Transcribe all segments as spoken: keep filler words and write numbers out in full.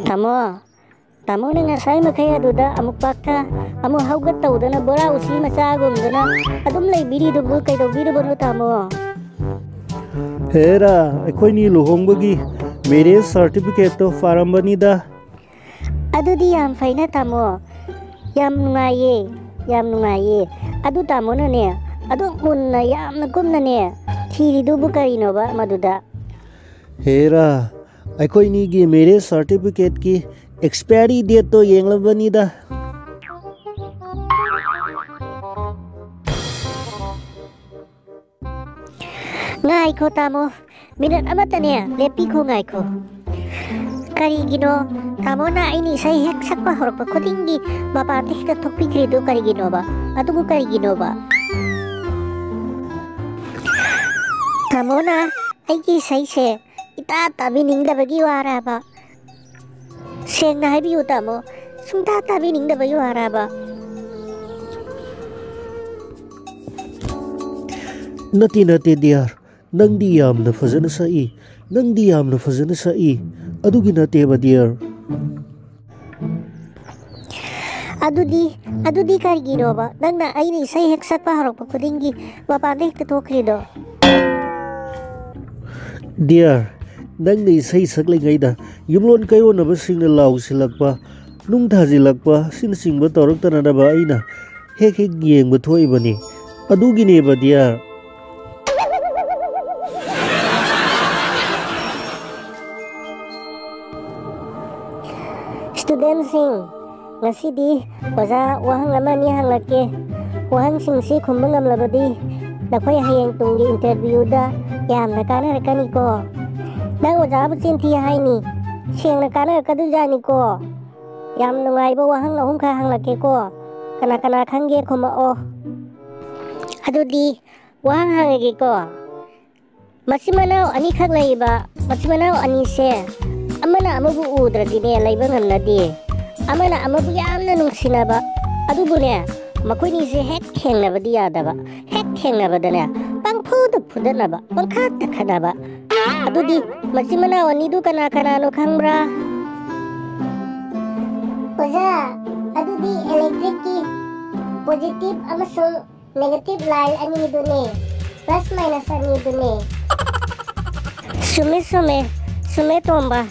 ꯇꯥꯃꯣ, ꯇꯥꯃꯣꯅ ꯉꯁꯥꯏ ꯃꯈꯩ ꯑꯗꯨꯗ ꯑꯃꯨꯛ ꯄꯥꯛꯊ, ꯑꯃꯨꯛ ꯍꯧꯒꯠ ꯇꯧꯗꯅ ꯕꯣꯔꯥ ꯎꯆꯤ ꯃꯆꯥꯒꯨꯝꯗꯅ ꯑꯗꯨꯝ ꯂꯩꯕꯤꯔꯤꯗꯨꯕꯨ ꯀꯩꯗꯧꯕꯤꯔꯨꯕꯅꯣ, ꯇꯥꯃꯣ? ꯍꯦꯔꯥ, ꯑꯩꯈꯣꯏꯅꯤ ꯂꯨꯍꯣꯡꯕꯒꯤ ꯃꯦꯔꯦꯖ ꯁꯥꯔꯇꯤꯐꯤꯀꯦꯠꯇꯣ ꯄꯥꯔꯝꯕꯅꯤꯗ꯫ ꯑꯗꯨꯗꯤ ꯌꯥꯝ ꯐꯩꯅ, ꯇꯥꯃꯣ꯫ ꯌꯥꯝ ꯅꯨꯡꯉꯥꯏꯌꯦ, ꯌꯥꯝ ꯅꯨꯡꯉꯥꯏꯌꯦ꯫ ꯑꯗꯨ ꯇꯥꯃꯣꯅꯅꯦ, ꯑꯗꯨꯛ ꯃꯨꯟꯅ, ꯌꯥꯝꯅ ꯀꯨꯞꯅꯅꯦ ꯊꯤꯔꯤꯗꯨꯕꯨ ꯀꯔꯤꯅꯣꯕ ꯃꯗꯨꯗ? ꯍꯦꯔꯥ, ꯑꯩꯈꯣꯏꯅꯤꯒꯤ ꯃꯦꯔꯦꯖ ꯁꯥꯔꯇꯤꯐꯤꯀꯦꯠꯀꯤ ꯑꯦꯛꯁꯄꯥꯏꯔꯤ ꯗꯦꯠꯇꯣ ꯌꯦꯡꯂꯕꯅꯤꯗ꯫ ꯉꯥꯏꯈꯣ ꯇꯥꯃꯣ, ꯃꯤꯅꯠ ꯑꯃꯇꯅꯦ ꯂꯦꯞꯄꯤꯈꯣ, ꯉꯥꯏꯈꯣ꯫ ꯀꯔꯤꯒꯤꯅꯣ ꯇꯥꯃꯣꯅ ꯑꯩꯅ ꯏꯁꯩ ꯍꯦꯛ ꯁꯛꯄ ꯍꯧꯔꯛꯄ ꯈꯨꯗꯤꯡꯒꯤ ꯃꯄꯥꯟꯗ ꯍꯦꯛꯇ ꯊꯣꯛꯄꯤꯈ꯭ꯔꯤꯗꯨ ꯀꯔꯤꯒꯤꯅꯣꯕ? ꯑꯗꯨꯕꯨ ꯀꯔꯤꯒꯤꯅꯣꯕ? ꯇꯥꯃꯣꯅ ꯑꯩꯒꯤ ꯏꯁꯩꯁꯦ ꯏꯇꯥ ꯇꯥꯕꯤꯅꯤꯡꯗꯕꯒꯤ ꯋꯥꯔꯕ? ꯁꯦꯡꯅ ꯍꯥꯏꯕꯤꯌꯨ ꯇꯥꯃꯣ, ꯁꯨꯡꯇꯥ ꯇꯥꯕꯤꯅꯤꯡꯗꯕꯒꯤ ꯋꯥꯔꯕ? ꯅꯠꯇꯦ, ꯅꯠꯇꯦ, ꯗꯤꯌꯥꯔ꯫ ꯅꯪꯗꯤ ꯌꯥꯝꯅ ꯐꯖꯅ ꯁꯛꯏ꯫ ꯅꯪꯗꯤ ꯌꯥꯝꯅ ꯐꯖꯅ ꯁꯛꯏ꯫ ꯑꯗꯨꯒꯤ ꯅꯠꯇꯦꯕ, ꯗꯤꯌꯥꯔ꯫ ꯑꯗꯨꯗꯤ, ꯑꯗꯨꯗꯤ ꯀꯔꯤꯒꯤꯅꯣꯕ ꯅꯪꯅ ꯑꯩꯅ ꯏꯁꯩ ꯍꯦꯛ ꯁꯛꯄ ꯍꯧꯔꯛꯄ ꯈꯨꯗꯤꯡꯒꯤ ꯃꯄꯥꯟꯗ ꯍꯦꯛꯇ ꯊꯣꯛꯈ꯭ꯔꯤꯗꯣ? ꯗꯤꯌꯥꯔ, ꯅꯪꯅ ꯏꯁꯩ ꯁꯛꯂꯤꯉꯩꯗ ꯌꯨꯝꯂꯣꯟ ꯀꯩꯔꯣꯟꯅꯕꯁꯤꯡꯅ ꯂꯥꯎꯁꯤꯜꯂꯛꯄ, ꯅꯨꯡ ꯊꯥꯖꯤꯜꯂꯛꯄ ꯑꯁꯤꯅꯆꯤꯡꯕ ꯇꯧꯔꯛꯇꯅꯅꯕ ꯑꯩꯅ ꯍꯦꯛ ꯍꯦꯛ ꯌꯦꯡꯕ ꯊꯣꯛꯏꯕꯅꯤ꯫ ꯑꯗꯨꯒꯤꯅꯦꯕ, ꯗꯤꯌꯥꯔ꯫ ꯁ꯭ꯇꯨꯗꯦꯟꯠꯁꯤꯡ, ꯉꯁꯤꯗꯤ ꯑꯣꯖꯥ ꯋꯥꯍꯪ ꯑꯃ ꯑꯅꯤ ꯍꯪꯂꯛꯀꯦ꯫ ꯋꯥꯍꯪꯁꯤꯡꯁꯤ ꯈꯨꯝꯕ ꯉꯝꯂꯕꯗꯤ ꯅꯈꯣꯏ ꯍꯌꯦꯡ ꯇꯨꯡꯒꯤ ꯏꯟꯇꯔꯚ꯭ꯌꯨꯗ ꯌꯥꯝꯅ ꯀꯥꯟꯅꯔꯛꯀꯅꯤꯀꯣ꯫ ꯅꯪ ꯑꯣꯖꯥꯕꯨ ꯆꯤꯟ ꯊꯤ ꯍꯥꯏꯅꯤ꯫ ꯁꯦꯡꯅ ꯀꯥꯟꯅꯔꯛꯀꯗꯣꯏꯖꯥꯠꯅꯤꯀꯣ꯫ ꯌꯥꯝ ꯅꯨꯡꯉꯥꯏꯕ ꯋꯥꯍꯪ ꯑꯍꯨꯝꯈꯛ ꯍꯪꯂꯛꯀꯦꯀꯣ꯫ ꯀꯅꯥ ꯀꯅꯥ ꯈꯪꯒꯦ ꯈꯨꯝꯃꯛꯑꯣ꯫ ꯑꯗꯨꯗꯤ ꯋꯥꯍꯪ ꯍꯪꯉꯒꯦꯀꯣ꯫ ꯃꯆꯤꯟ ꯃꯅꯥꯎ ꯑꯅꯤꯈꯛ ꯂꯩꯕ ꯃꯆꯤꯟ ꯃꯅꯥꯎ ꯑꯅꯤꯁꯦ ꯑꯃꯅ ꯑꯃꯕꯨ ꯎꯗ꯭ꯔꯗꯤꯅꯦ ꯂꯩꯕ ꯉꯝꯅꯗꯦ꯫ ꯑꯃꯅ ꯑꯃꯕꯨ ꯌꯥꯝꯅ ꯅꯨꯡꯁꯤꯅꯕ, ꯑꯗꯨꯕꯨꯅꯦ, ꯃꯈꯣꯏꯅꯤꯁꯦ ꯍꯦꯛ ꯊꯦꯡꯅꯕꯗꯤ ꯌꯥꯗꯕ, ꯍꯦꯛ ꯊꯦꯡꯅꯕꯗꯅꯦ ꯄꯪꯐꯨꯗ ꯐꯨꯗꯠꯅꯕ, ꯄꯪꯈꯠꯇ ꯈꯠꯅꯕ꯫ ꯑꯗꯨꯗꯤ ꯃꯆꯤꯟ ꯃꯅꯥꯎ ꯑꯅꯤꯗꯨ ꯀꯅꯥ ꯀꯅꯥꯅꯣ ꯈꯪꯕ꯭ꯔꯥ? ꯑꯣꯖꯥ, ꯑꯗꯨꯗꯤ electric ꯀꯤ positive ꯑꯃꯁꯨꯡ negative line ꯑꯅꯤꯗꯨꯅꯦ, plus minus ꯑꯅꯤꯗꯨꯅꯦ꯫ ꯆꯨꯝꯃꯦ, ꯆꯨꯝꯃꯦ, ꯆꯨꯝꯃꯦ, ꯇꯣꯝꯕ꯫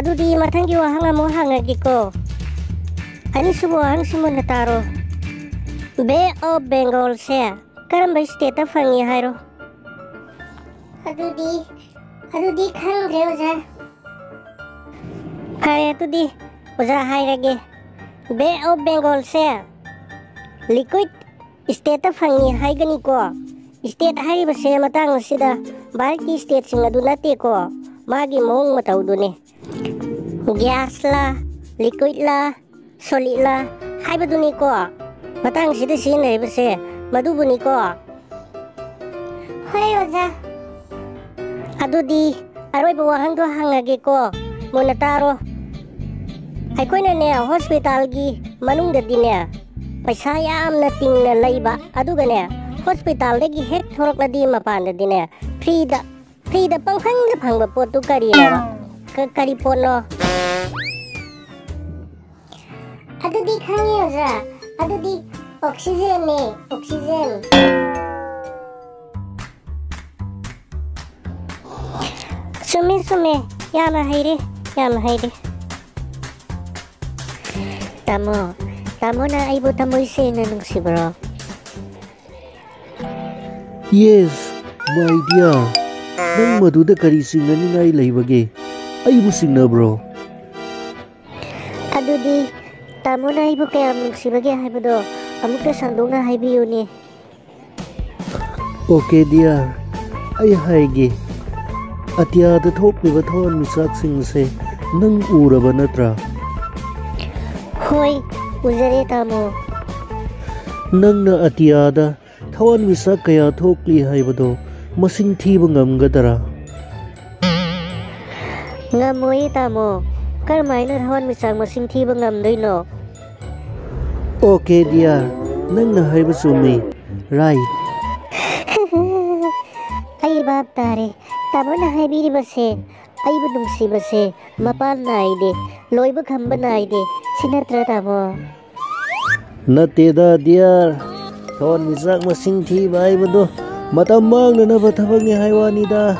ꯑꯗꯨꯗꯤ ꯃꯊꯪꯒꯤ ꯋꯥꯍꯪ ꯑꯃꯨꯛ ꯍꯪꯉꯒꯦꯀꯣ꯫ ꯑꯅꯤꯁꯨꯕ ꯋꯥꯍꯪꯁꯤ ꯃꯨꯟꯅ ꯇꯥꯔꯣ꯫ Bay of Bengal ꯁꯦ ꯀꯔꯝꯕ state ꯇ ꯐꯪꯉꯤ ꯍꯥꯏꯔꯣ? ꯑꯗꯨꯗꯤ, ꯑꯗꯨꯗꯤ ꯈꯪꯗ꯭ꯔꯦ, ꯑꯣꯖꯥ꯫ ꯐꯔꯦ, ꯑꯗꯨꯗꯤ ꯑꯣꯖꯥ ꯍꯥꯏꯔꯒꯦ꯫ Bay of Bengal say liquid state ꯇ ꯐꯪꯉꯤ ꯍꯥꯏꯒꯅꯤꯀꯣ꯫ State ꯍꯥꯏꯔꯤꯕꯁꯦ ꯃꯇꯥꯡ ꯑꯁꯤꯗ ꯚꯥꯔꯠꯀꯤ state ꯁꯤꯡ ꯑꯗꯨ ꯅꯠꯇꯦꯀꯣ, ꯃꯥꯒꯤ ꯃꯑꯣꯡ ꯃꯇꯧꯗꯨꯅꯤ꯫ Gas ꯂꯥ, liquid ꯂꯥ, solid ꯂꯥ ꯍꯥꯏꯕꯗꯨꯅꯤꯀꯣ꯫ ꯃꯇꯥꯡꯁꯤꯗ ꯁꯤꯖꯤꯟꯅꯔꯤꯕꯁꯦ ꯃꯗꯨꯕꯨꯅꯤꯀꯣ꯫ ꯍꯣꯏ, ꯑꯣꯖꯥ꯫ ꯑꯗꯨꯗꯤ ꯑꯔꯣꯏꯕ ꯋꯥꯍꯪꯗꯣ ꯍꯪꯉꯒꯦꯀꯣ, ꯃꯨꯟꯅ ꯇꯥꯔꯣ꯫ ꯑꯩꯈꯣꯏꯅꯅꯦ, hospital ꯒꯤ ꯃꯅꯨꯡꯗꯗꯤꯅꯦ, ꯄꯩꯁꯥ ꯌꯥꯝꯅ ꯇꯤꯡꯅ ꯂꯩꯕ, ꯑꯗꯨꯒꯅꯦ, hospital ꯗꯒꯤ ꯍꯦꯛ ꯊꯣꯔꯛꯂꯗꯤ ꯃꯄꯥꯟꯗꯗꯤꯅꯦ, free ꯗ, free ꯗ ꯄꯪꯐꯪꯗ ꯐꯪꯕ ꯄꯣꯠꯇꯨ ꯀꯔꯤꯅꯣꯕ? ꯀ-, ꯀꯔꯤ ꯄꯣꯠꯅꯣ? ꯑꯗꯨꯗꯤ ꯈꯪꯉꯦ, ꯑꯣꯖꯥ꯫ ꯑꯗꯨꯗꯤ oxygen ꯅꯦ, oxygen꯫ ꯆꯨꯝꯃꯦ, ꯆꯨꯝꯃꯦ꯫ ꯌꯥꯝꯅ ꯍꯩꯔꯦ, ꯌꯥꯝꯅ ꯍꯩꯔꯦ꯫ ꯇꯥꯃꯣ, ꯇꯥꯃꯣꯅ ꯑꯩꯕꯨ ꯊꯃꯣꯏ ꯁꯦꯡꯅ ꯅꯨꯡꯁꯤꯕ꯭ꯔꯣ? Yes, my dear. ꯅꯪ ꯃꯗꯨꯗ ꯀꯔꯤ ꯆꯤꯡꯅꯅꯤꯡꯉꯥꯏ ꯂꯩꯕꯒꯦ? ꯑꯩꯕꯨ ꯆꯤꯡꯅꯕ꯭ꯔꯣ? ꯑꯗꯨꯗꯤ ꯇꯥꯃꯣꯅ ꯑꯩꯕꯨ ꯀꯌꯥꯝ ꯅꯨꯡꯁꯤꯕꯒꯦ ꯍꯥꯏꯕꯗꯣ ꯑꯃꯨꯛꯇ ꯁꯟꯗꯣꯛꯅ ꯍꯥꯏꯕꯤꯌꯨꯅꯦ꯫ Okay, dear, ꯑꯩ ꯍꯥꯏꯒꯦ꯫ ꯑꯇꯤꯌꯥꯗ ꯊꯣꯛꯂꯤꯕ ꯊꯋꯥꯟꯃꯤꯆꯥꯛꯁꯤꯡꯁꯦ ꯅꯪ ꯎꯔꯕ ꯅꯠꯇ꯭ꯔꯥ? ꯍꯣꯏ, ꯎꯖꯔꯦ, ꯇꯥꯃꯣ꯫ ꯅꯪꯅ ꯑꯇꯤꯌꯥꯗ ꯊꯋꯥꯟꯃꯤꯆꯥꯛ ꯀꯌꯥ ꯊꯣꯛꯂꯤ ꯍꯥꯏꯕꯗꯣ ꯃꯁꯤꯡ ꯊꯤꯕ ꯉꯝꯒꯗꯔꯥ? ꯉꯝꯃꯣꯏꯌꯦ, ꯇꯥꯃꯣ꯫ ꯀꯔꯝꯍꯥꯏꯅ ꯊꯋꯥꯟꯃꯤꯆꯥꯛ ꯃꯁꯤꯡ ꯊꯤꯕ ꯉꯝꯗꯣꯏꯅꯣ? Okay, dear, ꯅꯪꯅ ꯍꯥꯏꯕ ꯆꯨꯝꯃꯤ꯫ Right. ꯑꯩ ꯚꯥꯞ ꯇꯥꯔꯦ꯫ ꯇꯥꯃꯣꯅ ꯍꯥꯏꯕꯤꯔꯤꯕꯁꯦ ꯑꯩꯕꯨ ꯅꯨꯡꯁꯤꯕꯁꯦ ꯃꯄꯥꯟ ꯅꯥꯏꯗꯦ, ꯂꯣꯏꯕ ꯈꯝꯕ ꯅꯥꯏꯗꯦ, ꯁꯤ ꯅꯠꯇ꯭ꯔꯥ, ꯇꯥꯃꯣ? ꯅꯠꯇꯦꯗ, ꯗꯤꯌꯔ꯫ ꯊꯋꯥꯟꯃꯤꯆꯥꯛ ꯃꯁꯤꯡ ꯊꯤꯕ ꯍꯥꯏꯕꯗꯨ ꯃꯇꯝ ꯃꯥꯡꯅꯅꯕ ꯊꯕꯛꯅꯤ ꯍꯥꯏ ꯋꯥꯅꯤꯗ꯫